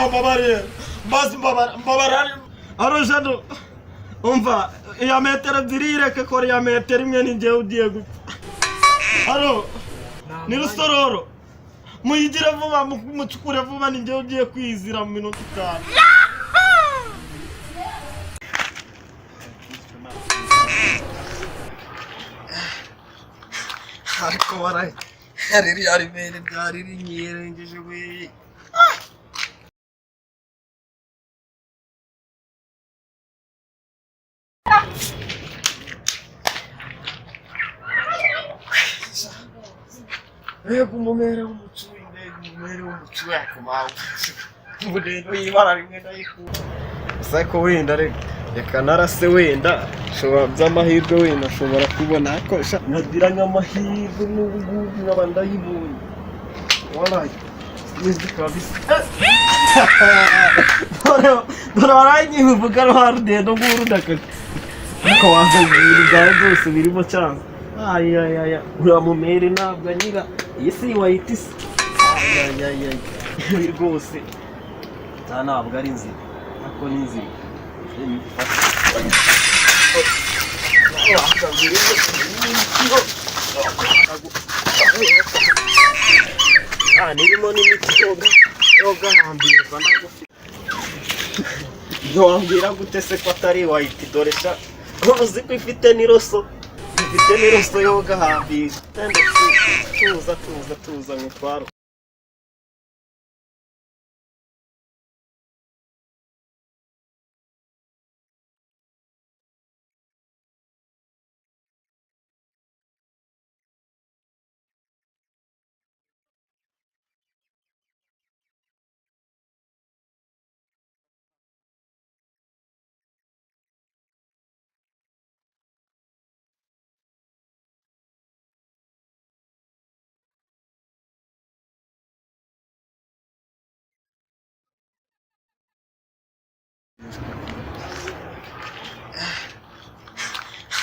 Mbabariye mbazi, mbabara, mbabara. Aro Jado, umva, iya metero 2 ireke kora iya metero 1, ni njyewe ugiye gupfa. Aro, ni Rusororo, muyigire vuba, mucukure vuba, ni njyewe ugiye kwizira mu minota 5. Ariko baraye ririya rimere ryari rinyirengeje we. Mbega umumere w'umucuyi, mbega umumere w'umucuyi! Akumawe ubu rero y'ibara rimwe ndayikura gusa, ariko wenda reka narase, wenda nshobora by'amahirwe, wenda nshobora kubona, ariko sha nkagira nk'amahirwe n'ubu ngubu nkaba ndayibonye. Waraye sinzi kabisa. Dore, dore waranyivuga rwa rugendo nguru ndakaka, ariko waza ibintu byawe byose birimo cyane. Ayayaya, uriya mumere ntabwo anyira iyi si wayita isi. Ayayaya, ibi rwose ta ntabwo ari inzira, ariko ni inzira. Ah, nirimo n'imiti yoga yoga hambirwa ndagufite. Ntiwambwira gute se ko atari wayiti? Dore sha, uzi ko ifite n'iroso, ifite n'iroso yoga hambira. Tuza, tuza, tuza nkutware.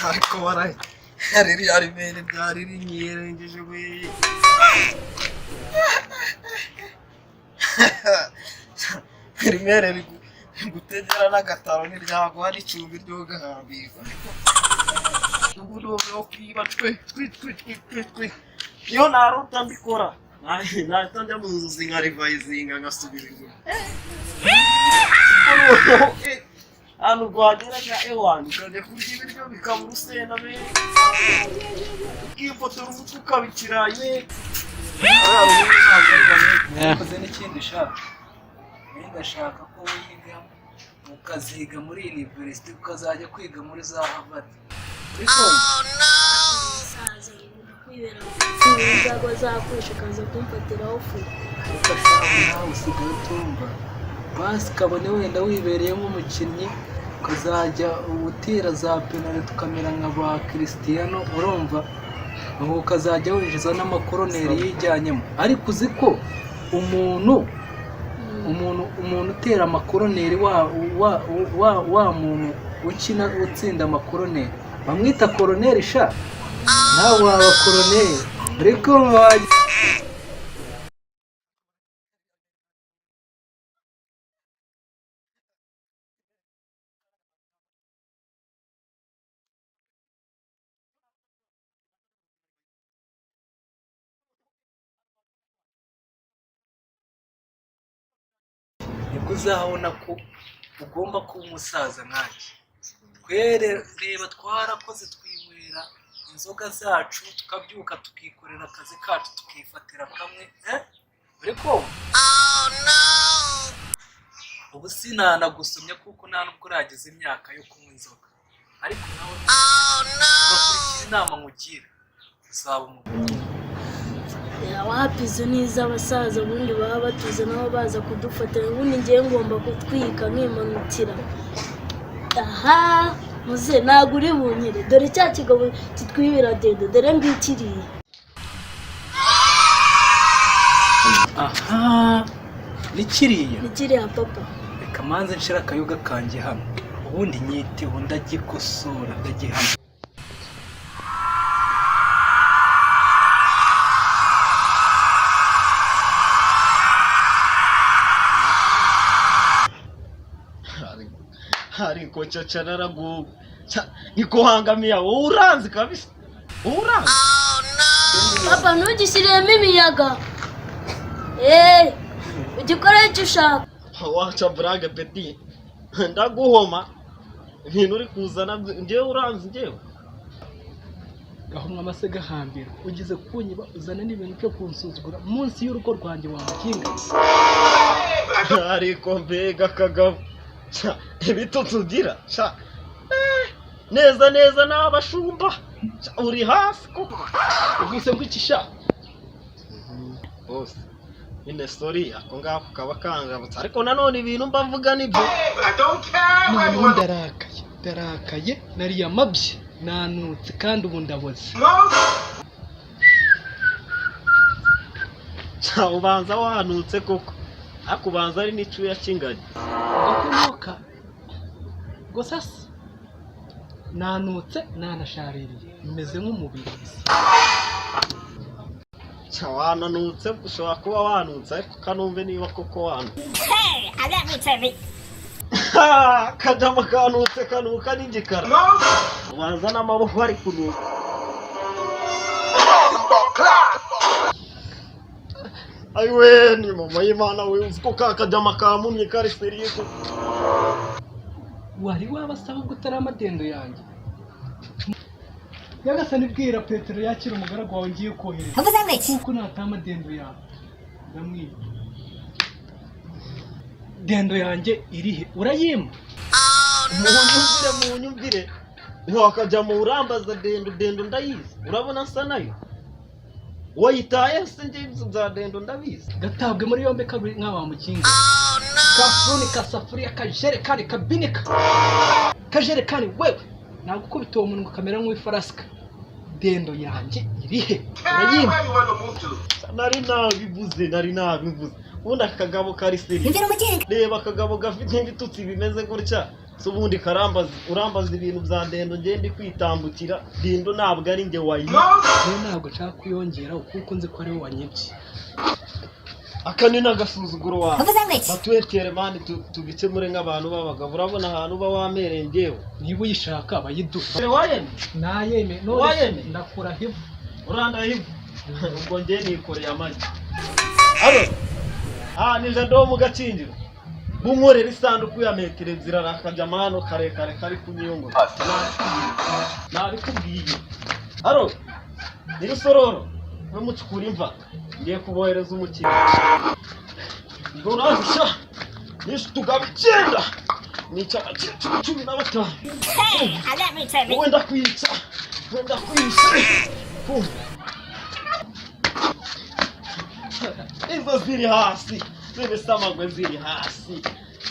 Ariko baraye ririya rimere ryari rinyirengeje we. Rimere rigutegera n'agataro ntiryaguha n'icumbi ryo gahambirwa. Ubu noneho kwiba twe twi twi twi twi twi, iyo narota mbikora nahita njya mu nzozi nkarivayizinga ngasubira inyuma. Noneho ahantu rwageraga, ewani, ukajya kurya ibiryo bikaba urusenda be, ukifotora umutwe ukaba ikirayi we. Yakoze n'ikindi ushaka, ndashaka ko wiga ukaziga muri university, ukazajya kwiga muri za Harvard, uri kumva? Saza ngomba kwibera inzego zakwisha akaza kumfatiraho fu. Ariko shahu, nawe usigaye utumva. Basi kabone wenda wibereye nk'umukinnyi, ukazajya utera za penaliti ukamera nka ba Cristiano, urumva? Ubu ukazajya winjiza n'amakoroneri yijyanyemo. Ariko uzi ko umuntu utera amakoroneri, wa muntu ukina utsinda amakoroneri bamwita koroneri sha. Nawe waba koroneri, ariko wajya nibwo uzabona ko ugomba kuba umusaza nkanjye. Twere reba, twarakoze, twinywera inzoga zacu, tukabyuka tukikorera akazi kacu, tukifatira kamwe, eh? Uri kumva? Ubu sinanagusomye kuko nta nubwo urageza imyaka yo kunywa inzoga, ariko nawe ugakurikira inama nkugira, uzaba umugabo. Wapi, izo ni iz'abasaza. Ubundi baba batuze nabo baza kudufatira. Ubundi ngewe ngomba gutwika nkimanukira. Aha muze, ntabwo uri bunyire. Dore cya kigabo kitwibira dede, dore ngikiriye. Aha ni kiriya? Ni kiriya, papa. Reka manze nshira akayoga kanjye hano, ubundi nyiteho, ndagikosora, ndagihana. Ariko caca naraguwe. Nikuhangamiya wowe, uranzi kabisa, wowe uranzi. Papa, ntugishyiremo imiyaga. Eee, ugikore icyo ushaka. Waca burage petit, ndaguhoma. Ibintu uri kuzana njyewe uranzi njyewe. Gahomwa amase gahambira, ugize kunyiba uzana n'ibintu byo kunsuzugura munsi y'urugo rwanjye, wamukinga. Ariko mbega kagabo! Ca, ibitutsi ugira ca, neza neza ni abashumba. Ca, uri hasi koko. Uvuze ngo iki sha? Bose nyine, sorry, ako ngako kaba kanjabutse, ariko nanone ibintu mba mvuga nibyo. Noneho ndarakaye, ndarakaye, nariye amabyi, nanutse kandi ubu ndaboze. Ca, ubanza wanutse koko, ariko ubanza ari n'icyuya cy'ingagi. Gakomoka gusa se, nanutse, nanashaririye, meze nk'umubirizi. Ca, wananutse, ushobora kuba wanutse, ariko kanumve niba koko wanutse. Kajama kanutse, kanuka n'igikara, ubanza n'amaboko ari kunuka. Ayiwe, ni mama y'Imana we! Uzi ko ka kajama kamumye, kari sérieux koko. Wari wabasaba ubwo utari amadendo yanjye. Nyagasani, bwira Petero yakira umugaragu wawe ngiye kohereza, kuko nataha amadendo yawe ndamwiba. Dendo yanjye irihe? Urayimpa? Munyumvire, munyumvire, wakajya mu urambaza dendo. Dendo ndayizi, urabona nsa nayo? Wayitaye se? Njye ibyo bya dendo ndabizi. Gatabwe muri yombi kabiri nk'awa mukinga, kafuni, kasafuriya, kajerekani, kabinika, kajerekani. Wewe nagukubita uwo munwa ukamera nk'uw'ifarasika. Dendo yanjye irihe? Urayimpa? Nari nabivuze, nari nabivuze. Ubundi aka kagabo kari sérieux. Reba akagabo gafite ibitutsi bimeze gutya si ubundi karambaza, urambaza ibintu bya dendo, ngende kwitambukira. Dendo ntabwo ari njye wayiba. Rero ntabwo nshaka kuyongeraho kuko nzi ko ari wowe wanyibye. Aka ni n'agasuzuguro wawe. Batwetere man, tubikemure nk'abantu b'abagabo. Urabona ahantu uba wamereye njyewe. Niba uyishaka bayiduha. Wayeme? Nayeme none. Wayeme? Ndakuraho ivu. Uranda ivu? Ubwo njye nikoreye amagi. Alo, ah, ni Jado mu Gakinjiro. Bunkorera isanduku ya metero 2, arakajya hano karekare kari kunyiyongora, nabikubwiye. Alo, ni Rusororo, we mucukura imva, ngiye kubohereza umukino. Ngo urangusha nishe utugabo 9, nica abakecuru 15. Wowe ndakwica, wowe ndakwishe. Kumva izo ziri hasi z'ibisamagwe, ziri hasi,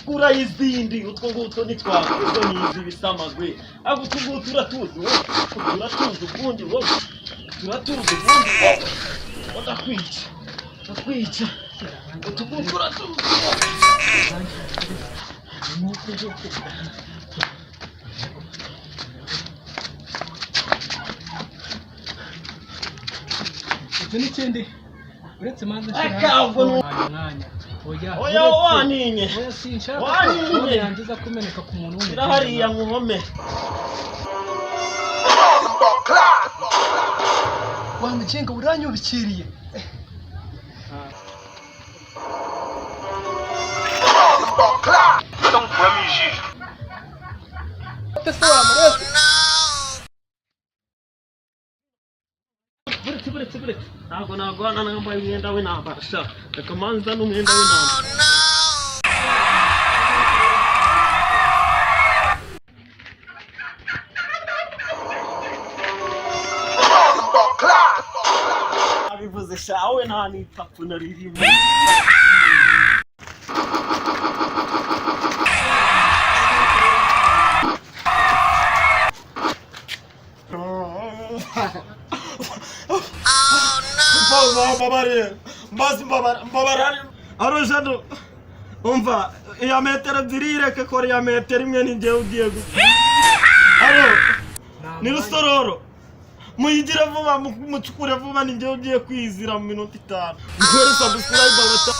kurayo izindi. Utwo ngutwo ntitwakwe, izo ni iz'ibisamagwe. Ariko utwo ngutwo uratuzi wowe, turatuzi ubundi wowe, turatuzi ubundi wowe. Ndakwica, ndakwica. Utu ngutwo uratuzi wowe. Icyo n'ikindi uretse manza. Eka, ubwo Mwanya, oya. Oya. Uretse. Waninye. Oya, sinshaka ko Waninye. phone yanjye iza kumeneka ku muntu Shyira hariya nkuhome. Wa mukinga, uranyubikiriye. Ate se wamuretse? Buretse, buretse, buretse, ntabwo naguhana nambaye umwenda w'intambara sha. Reka manza n'umwenda w'intambara. Abivuze sha, we nta n'ipapuro naririmo. Mbabariye, mbazi, mbabara, mbabara. Arujado, umva, iya metero 2 ireke, kora iya metero 1, ni njyewe ugiye gupfa. Alo, ni Rusororo, muyigire vuba, mucukure vuba, ni njyewe ugiye kwizira mu minota 5. Mukore subscribe abata.